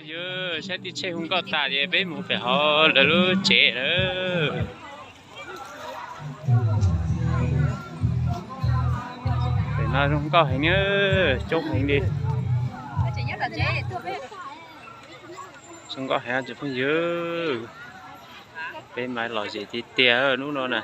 Yog saib tib tsheb hu nkauj tas ces peb mus pem hauv lawv lub tsev lawm. Pem no zoo nkauj heev na, coob heev li. Zoo nkauj heev tsoom phooj ywg. Peb mas lom zem tiag tiag hnub no na.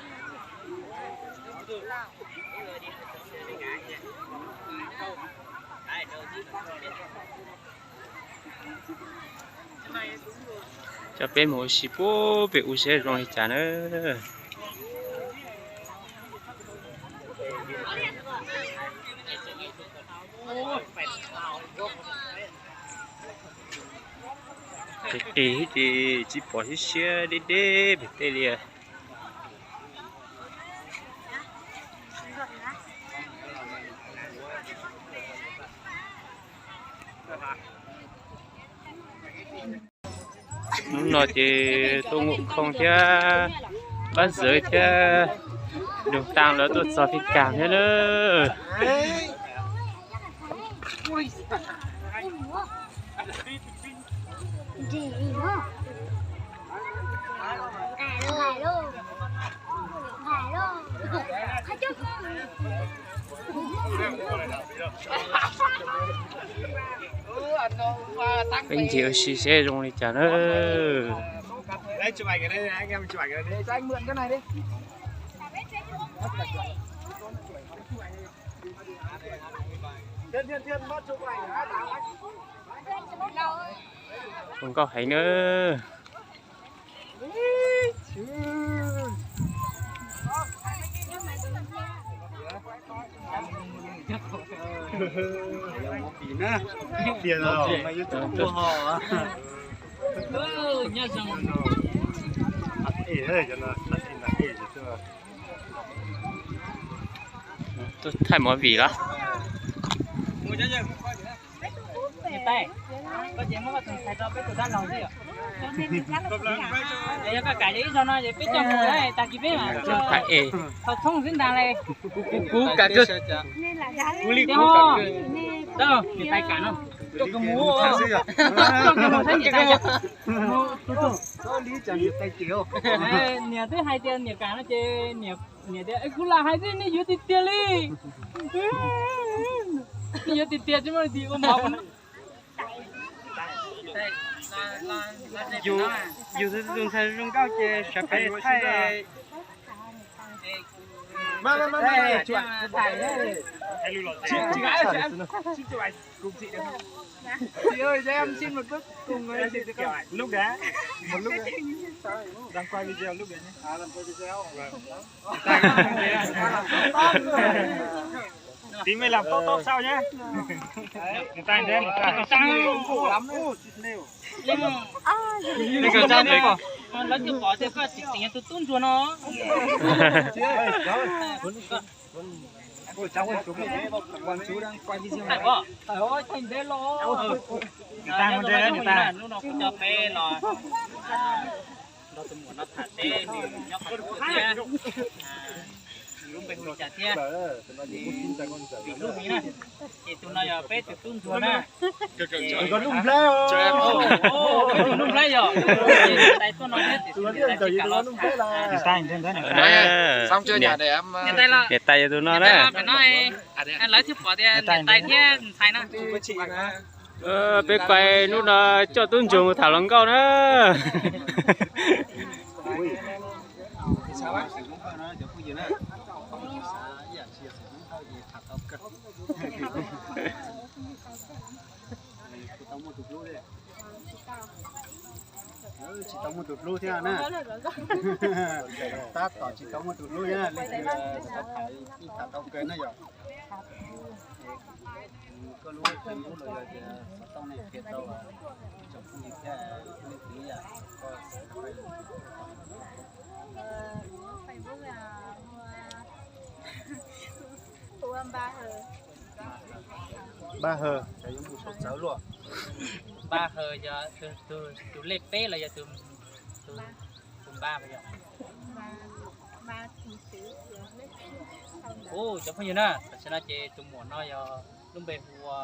Coj peb mus ua si puag pem ub seb zoo li cas na. Qis qis ces tsis pom siab siab deb deb pem tej li. Hnub no ces tuaj Nkum Khoo thiab Pab Ntxawg thiab Doog Taag lawv tuaj txog Phi Kaag thiab na. Peb ncig ua si seb zoo li cas na. Zoo nkauj heev na. Tuaj thaij movie vim los? Yog koj kam ib zaug no ces peb coj mus tag kis peb mam thaij es thaum thoob xwb ntag le. Kuv kam kawg. Kuv li kuv kam kawg. Niam tais kam no. Coj kawg mus, coj kawg mus saib niam tais. Niam twb hais tias niam kam no ces niam tias kuv lam hais xwb nej yuav tiag tiag li. Nej yuav tiag tiag tsis muaj leej twg ua mov. Yus tus ntxhais zoo nkauj ces sawv pem thaij. Lúc đấy. Đang quay video lúc đấy nhé. Tí mày làm top top sau nhé. Niam tais, niam tais. Lawv tsis pom tias koj tseem yog tus tub ntsuag no. Niam tais, niam tais, hnub no kuv coj peb los nrog tus muam no tham seb nws nyob qhov twg thiab, nws lub npe hu li cas thiab. Vim lub mi na, ces tus no yog peb tus tub ntsuag na. Peb tus Nuj Nplhaib yog, niam tais tuaj no thiab ces niam tais tsis kam los tham. Niam tais los, niam tais yog tus no na. Lawv thiaj pom tias niam tais thiab ntxhais na. Peb pais hnub no coj tub ntsuag mus tham hluas nkauj na. Tsis tau muaj tus hlub thiab na. Tab tom tsis tau muaj tus hlub thiab, leej twg tham tau kawg na yom. Koj lub Facebook los yog tias xov tooj nej qhia rau tsoom phooj ywg thiab leej twg yam koj. Npaj Hawj, cov yuav mus sau txawv luaj. Npaj Hawj yog tus lej peb los yog tus npaj yog? Ub, cov phooj ywg na, tam sim no ces tus muam no yog lub npe hu ua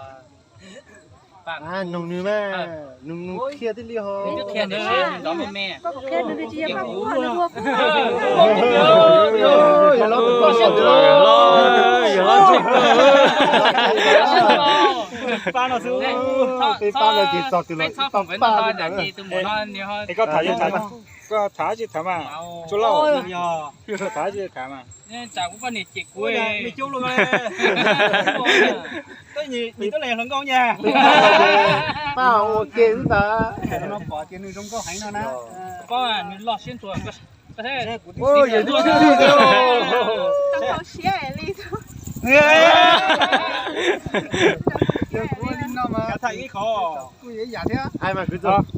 Noog nws mas, noog nws qhia tib li ho. Peb pab no ces txog twg los pab pab. Koj tham, koj tham tsis tham mas, tsuas lauj, tham tsis tham mas. Pab ua ke xwb ntag. Pab nws loj siab ntsuas.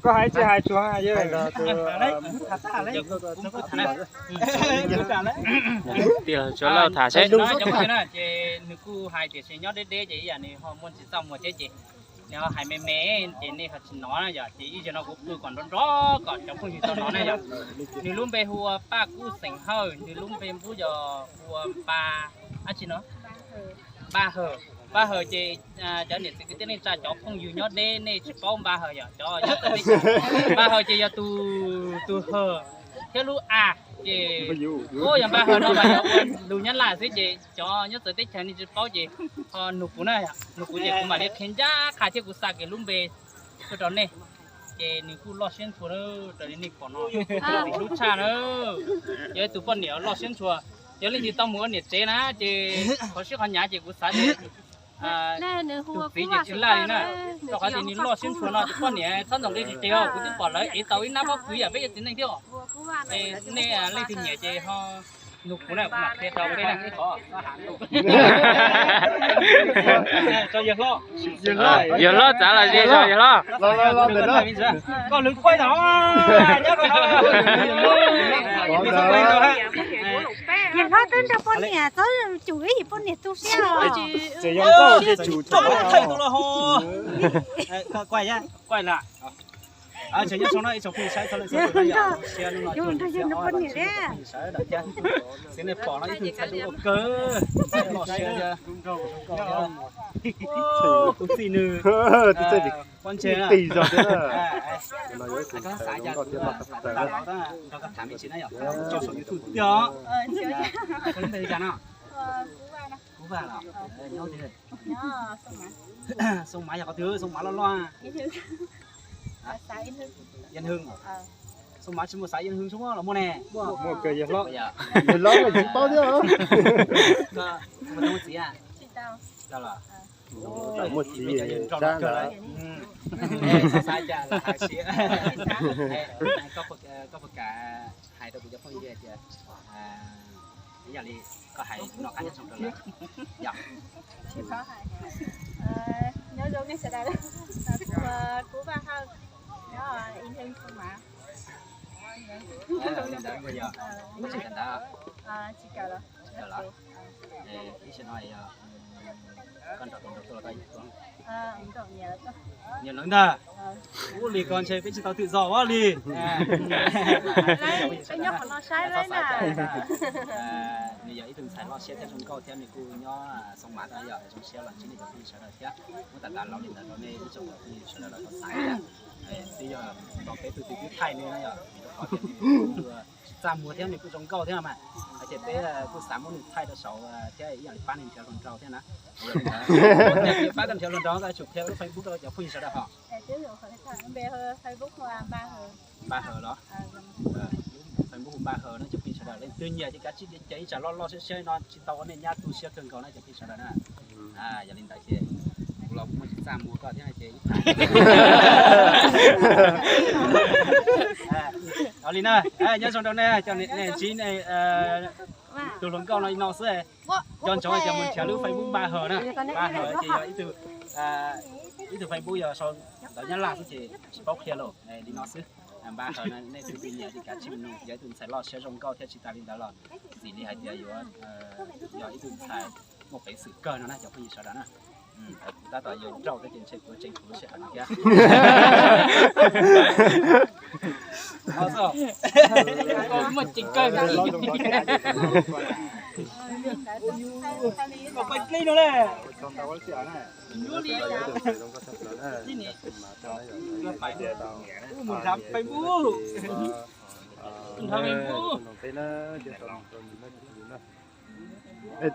Koj hais tsis hais tsuas. Tsuas lauj tham saib. Ces nws kuj hais tias nws nyob deb deb ces ib yam nws ho muaj ntsis txaj muag thiab ces nws ho hais me me ces nej ho tsis hnov na yom. Ces ib zaug no kuv qw kom nrov nrov kom cov phooj ywg tau hnov na yom. Nws lub npe hu ua Paj Kub xeem Hawj, nws lub npe npub yog hu ua Npa, dab tsi no? Npa Hawj. Npa Hawj ces cov niam txiv kwv tij neej tsa cov phooj ywg nyob deb nej tsis paub Npa Hawj yom, cov Npa Hawj ces yog tus, tus Hawj thiab lub A ces, ub, yog Npa Hawj no mas yog ua lus Nyab Laj xwb ces cov nyob txawv teb chaws nej tsis paub ces ho nug kuv na, nug kuv ces kuv mam li qhia ncaj qha thiab kuv xa kiag lub npe tuaj rau nej. Ces nws kuj loj siab ntshua na, raws li nej pom no, ntxim hlub tshaj na. Yog ib tug poj niam loj siab ntshua. Yog leej twg tau mus ua niam tsev na ces qhov sib qhov hnyav ces kuv xav tias tus txiv ces tsis laj li na, rau qhov tias nws loj siab ntshua no ces poj niam txhob ntxoov nqi tiag tiag, kuv twb pom lawv ev tau ib nab pob kws yam peb cov txiv neej thiab. Nej leej twg nyiam ces ho nug kuv na, kuv mam qhia rau peb na. Yawg hlob txav los ze, yawg hlob. Koj lwv kuaib tau. Yawg hlob twb nrog poj niam txob cum ib yim poj niam tu siab os. Ces yog nkauj ces cum thaij tus los ho. Kuaib na. Nyob zoo no ib tsoom phooj ywg saib txhua leej txhua tus, zoo siab hnub no ib tsoom phooj ywg sawv daws thiab. Xws nej pom no ib tug ntxhais zoo nkauj kawg, loj siab thiab, zoo nkauj thiab. Kuv txij nws pob ntseg na. Koj xav cas kuv nrog koj tham me ntsis na yom, tso saum YouTube tiag os. Koj lub npe li cas no? Kuv Vaj los? Nyob twg? Xoo Mav yog qhov twg? Xoo Mav loj loj. Yên Hưng. Xoo Mav tsis muaj xã Yên Hưng tsob los muaj ne. Muaj kawg yawg hlob. Yawg hlob tsis paub thiab. Muaj txiv? Muaj txiv sab ntawd. Xav cas los hais siab. Koj puas kam hais rau kuv cov phooj ywg hais tias ib yam li koj hais noj qab nyob zoo rau lawv. Yog, nyob zoo nej sawv daws, kuv Vaj Hawj, nyob Yên Hưng Xoo Mav. Li ntawd yog tsis kawm ntawv? Tsis kawm los. Ib sim no yog koj nrog tus nraug tuaj los koj yug tuaj? Nyiam lawv ntag. Ub, li ko ntshe peb tsis tau twm zos ua li. Nws yog ib tug ntxhais loj siab thiab zoo nkauj thiab nws kuj nyob Xoo Mav no yog zoo siab los ntsib nej cov phooj ywg sawv daws thiab. Muab tas tas laus li ntawd rau nej ib tsoom cov phooj ywg sawv daws los tau xaiv. Twb yog tos peb tug twg twb thaij nws na yom, vim rau qhov tias nws kuj tsis txaj muag thiab nws kuj zoo nkauj thiab mas. Ces peb kuj xav muab nws thaij rau saud thiab ib yam li pab nws nrhiav hluas nraug thiab na. Pab koj nrhiav hluas nraug koj tsum qhia lub Facebook rau cov phooj ywg sawv daws hos. Npa Hawj los? Facebook hu Npa Hawj no cov phooj ywg sawv daws leej twg nyiam ces kav tsij cev ib tsam loj loj siab siab no tsis tau ua nej nyab tu siab kawg nkaus na cov phooj ywg sawv daws na. Yog li ntawd ces kuv los kuv muaj tsis txaj muag koj thiab ces ib tham. Li na, nyob zoo rau nej, nej ntsib tus hluas nkauj no li no xwb. Nco ntsoov tias mus nrhiav lub Facebook Npa Hawj na. Npa Hawj ces yog ib tug, ib tug Facebook yog sau ntawv Nyab Laj xwb ces tsis paub qhia lawm li no xwb. Npa Hawj no nej tus twg nyiam ces kav tsij mus nug, yog ib tug ntxhais loj siab zoo nkauj thiab tsis tas li ntawd los ntxim li hais tias yuav yog ib tug ntxhais muaj peev xwm kawg no na cov phooj ywg sawv daws na. Kuv tab tom yuav nrauj thiab ces ntshe kuv tseem kuv lub sij hawm no thiab. Muaj tseem kawg.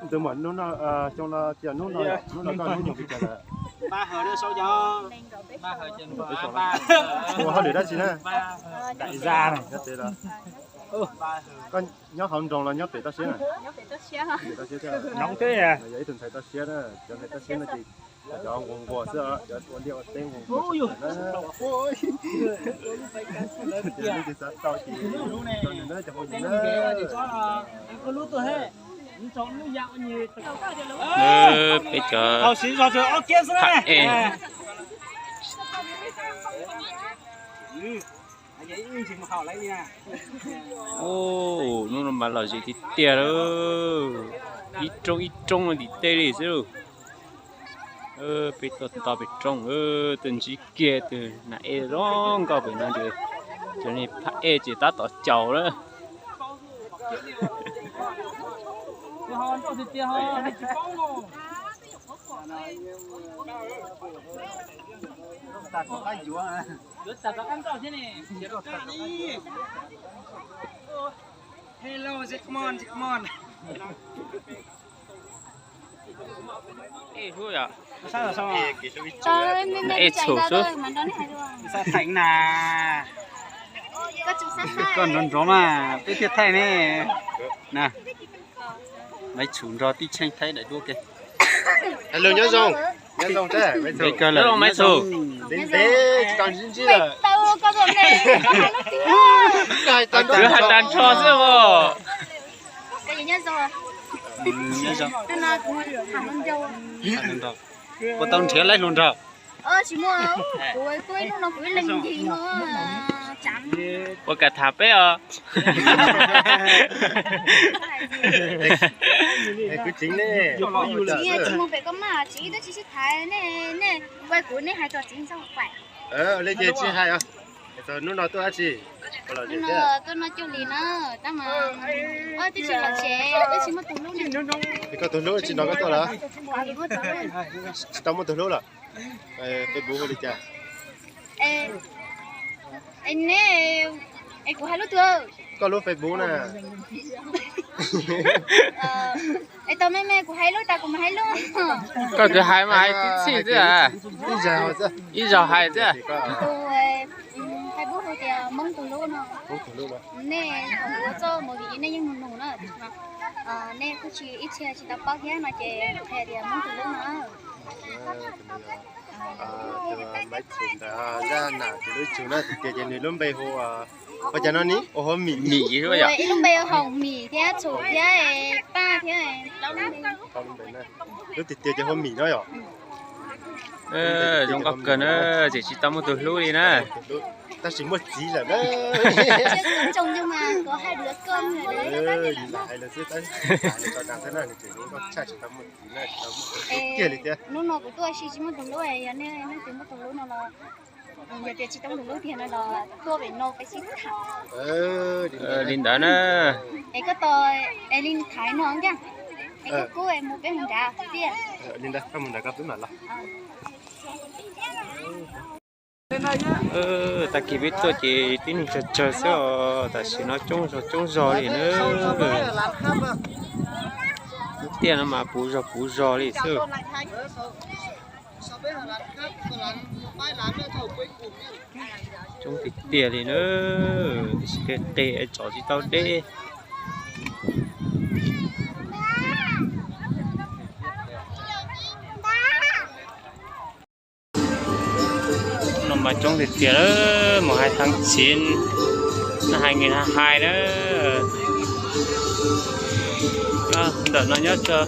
Tus muam, xyoo no tias hnub no, hnub no koj hnub nyoog pes tsawg lawm? Ua hauj lwm dab tsi na? Koj nyob hauv nroog los nyob pem toj siab na? Pem toj siab thiab. Yog ib tug ntxhais toj siab na, cov ntxhais toj siab no ces cov nquag nquag xwb, cov ua liaj ua teb nquag nquag na. Ces nej xav tau ces tau nws na cov phooj ywg na. Peb cov phaj ej. Hnub no mas lom zem tiag tiag lauj. Ib roob ib roob ntim tej li xwb lauj. Peb tuaj to pem roob, tuaj ntsib kiag tus nas ej zoo nkauj pem no ces cov niag phaj ej ces tab tom caum lawm. Ej txhum xwb. Koj nrov nrov mas peb thiaj thaij ne. Maiv Txhum nrog Tij Tsheej thaij daim duab ke. Hello, nyob zoo. Nyob zoo, Maiv Txhum. Ntev ntev tsis tau ntsib ntsib lawm. Koj hais tag nrho xwb os. Puas tau nrhiav laib hluas nraug? Ua kam tham peb os. Kuv txiv ne, tsis mus pem koj maj, txiv twb tsis sib thaiv ne, nej ua kuv nej hais txog txiv ntxog pais. Li ces tsis hais os. Hnub no tuaj dab tsi? Hnub no tuaj noj cuaj hlis na, tab mas twb tsis los tsev, twb tsis muaj tus hlub ne. Koj tus hlub tsis nrog koj tuaj lawm? Tsis tau muaj tus hlub lawm? Facebook hu li cas? Ne, es kuv hais lub twg? Koj lub Facebook na. Es tau me me kuv hais lub tas kuv mas hais lub. Koj twb hais mas hais tib txhij xwb. Ib zaug hais xwb. Tus Facebook hu tias Hmoob tus hlub no. Nej thaum ua txoj movie nej yeej nug nug na. Nej kuj tsis ib txhia tsis tau paub thiab no ces qhia tias Hmoob tus hlub no. Tus Maiv Txhum ntawd zaj nam tus hlub Txhum na, tiag tiag ces nws lub npe hu ua cas no ni? Ua hu Mim. Mim, ib lub npe hu Mim thiab Txhum thiab Paj thiab. Lub tiag tiag ces hu Mim no yom. Zoo nkauj kawg na, tseem tsis tau muaj tus hlub li na. Tab sis muaj txiv lawm na. Lam hais lawm xwb, tsis tau muaj txiv na, tsis tau muaj txiv kiag li thiab. Hnub no kuv tuaj ua si tsis muaj tus hlub, yog nej leej twg muaj tus hlub no los, yog tias tsis tau muaj tus hlub tiag no los tuaj pem no peb sib tham. Li ntawd na. Es koj tos es li thaiv no ncaj, es koj kub es mus peb mus nrad tiag. Li ntawd koj mus nrad koj peb mam los. Tag kis peb tuaj ces tib neeg tsawg tsawg xwb os, tam sim no coob zog coob zog li na. Tiaj no mas puv zog puv zog li xwb. Coob tiag tiag li na, tiam sis qis qis tsov tsis tau deb. No mas coob tiag tiag, mus hais thaj txiv, no hais nws hais na. Ntawm no nyob rau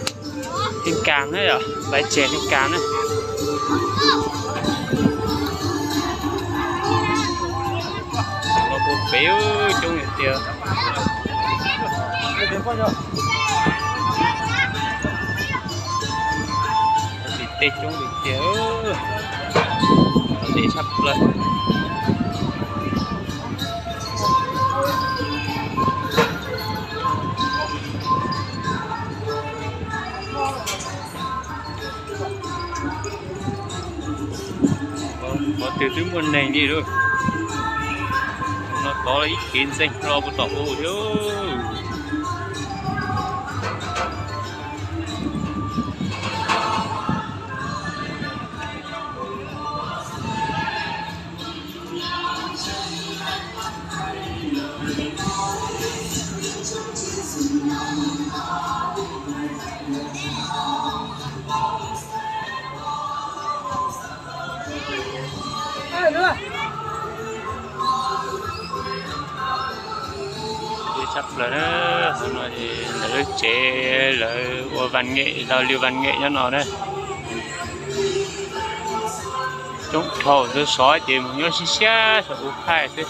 Theej Kas na yom, Nplai Tseg Theej Kas na. Los puag pem coob tiag tiag. Tim tej coob li tiag, deb tshaj plaws. Twb twb muaj neeg li lauj. No tod ib kev ntxeeg hlo puag tom u thiab. Tshaj plaws na, no lawv lub tsev lawv ua văn nghệ, giao lưu văn nghệ nyob no na. Coob dhau, sov sov ces mus nyob siab siab saum u thaij xwb.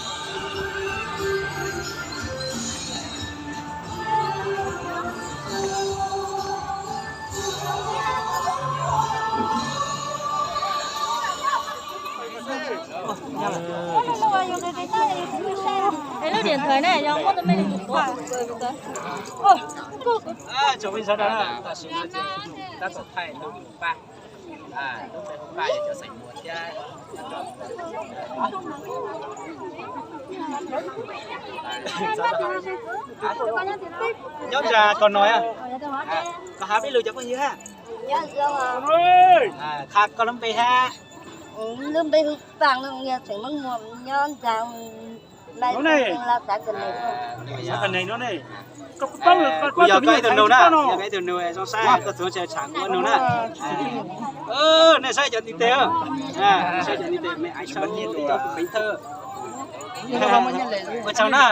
Lub điện thoại này, muab tụi mej lub điện thoại. Chào mừng sau đó là ta sẽ nói chuyện, ta có phải ba, ba giờ cho sành mùa chứ. Nyob nram Kos Nois, koj hab ib lus cov phooj ywg ha. Qha koj lub npe ha. Lub npe hu Paj, nws tseem Hmoob Muas, nyob nram Laj Kos Neeg no ne. Kuv yog koj ib tug nus na, yog koj ib tug nus zoo saib koj txhua tsham kuv ua nus na. Nej saib cov ntiv tes, saib cov ntiv tes, mej aiv sau cov peev thawj. Ua tsaug na.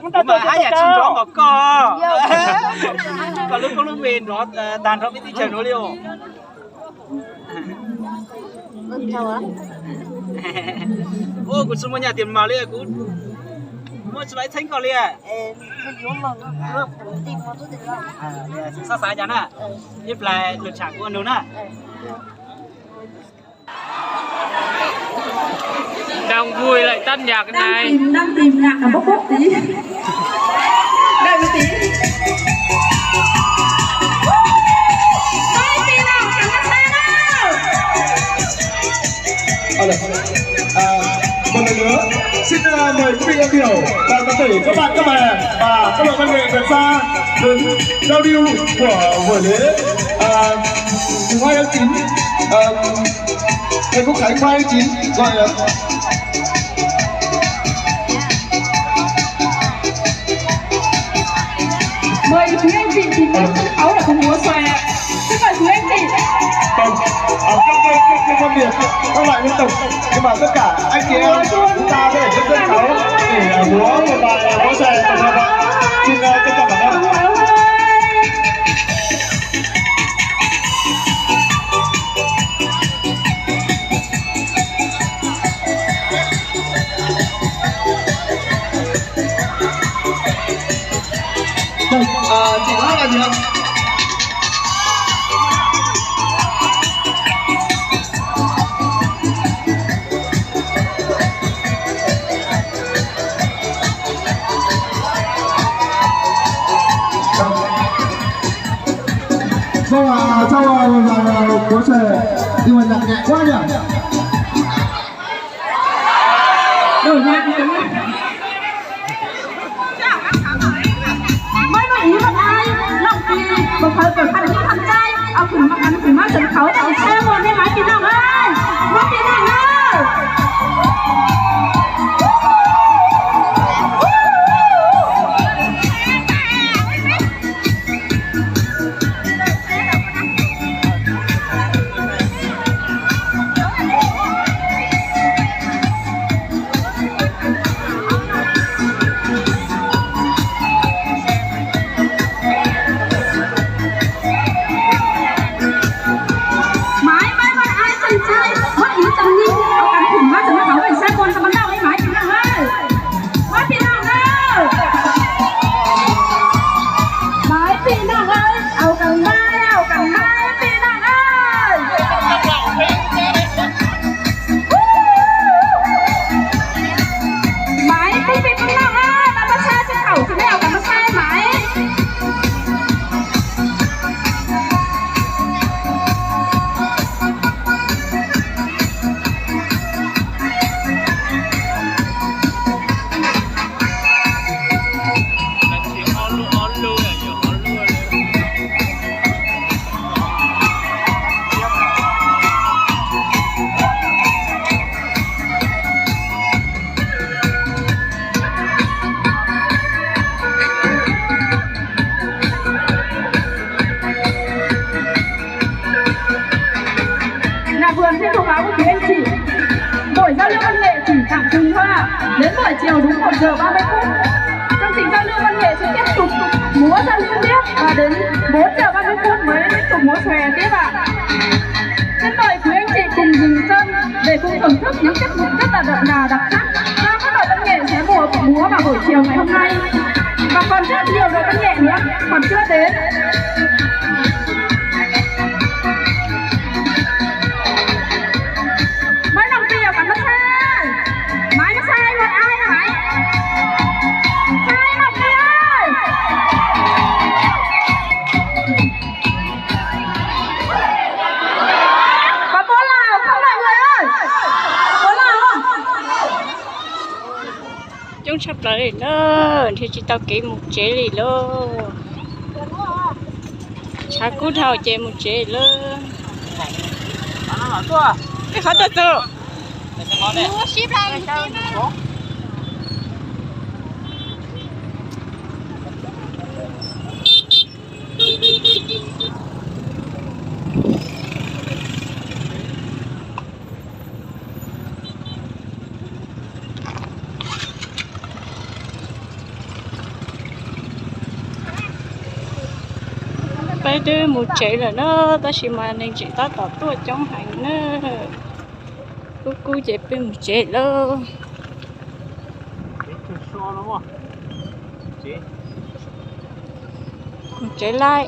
Kuv mas haj yam tsis nrov npaum koj. Koj lub koob lub npe nrov tag nrho peb teb chaws nuav li os. Ua kuv tsis muaj nyaj tias mas li, kuv muaj tsis laiv txheeb koj li. Xav xav cas na, ib plag lug tsham kuv ua nus na. Đang vui lại tắt nhạc này. Đang tìm, đang tìm nhạc ở Bắc Quốc tí. Đây một tí. Đây tí nào, cảm ơn sai nào. Ờ, được. À, một lần nữa, xin, à, mời quý vị đại biểu và toàn thể các bạn, các bà và các loại văn nghệ gần xa đến giao lưu của buổi lễ, à, mùng hai tháng chín, à, ngày Quốc Khánh mùng hai tháng chín, rồi, à, Mời quý anh chị tìm đến sân khấu để cùng múa xòe ạ. Xin mời quý anh chị. Vâng, à, các, các, các, các quan điểm, các loại dân tộc, nhưng mà tất cả anh chị em chúng ta có thể lên sân khấu để, à, múa một bài, à, múa xòe tổng hợp ạ. Xin, à, trân trọng cảm ơn. Vâng, à, chị nói là gì ạ? Vâng, à, sau, à, một dàn, à, múa xòe, nhưng mà nhạc nhẹ quá nhỉ? Đổi nhạc đi. Mấy bạn ý bạn ai, lòng kỳ, một thời tuổi thanh niên thanh trai, ông thử mà ăn thử mát sân khấu, ông xe một cái máy kỳ lạ ơi. Máy kỳ lạ ơi. Chiều đúng một giờ ba mươi phút, chương trình giao lưu văn nghệ sẽ tiếp tục múa dân gian Điếc và đến bốn giờ ba mươi phút mới tiếp tục múa xòe tiếp ạ. Xin mời quý anh chị cùng dừng chân để cùng thưởng thức những tiết mục rất là đậm đà đặc sắc do các đội văn nghệ sẽ múa, múa vào buổi chiều ngày hôm nay. Và còn rất nhiều đội văn nghệ nữa còn chưa đến. Mấy đồng tiền còn nó sai. Máy nó sai một ai hả? Sai một đi ơi. Có bố Lào không mọi người ơi? Bố Lào không? Coob tshaj plaws li na, nrhiav tsis tau kev mus tsev li lauj. Tshav kub dhau ces mus tsev lawm. Ej, qhov twg tus? Peb twb mus tsev lawm na, tab sis mas neeg tseem tab tom tuaj coob heev na. Kub kub ces peb mus tsev lawm. Mus tsev lawm.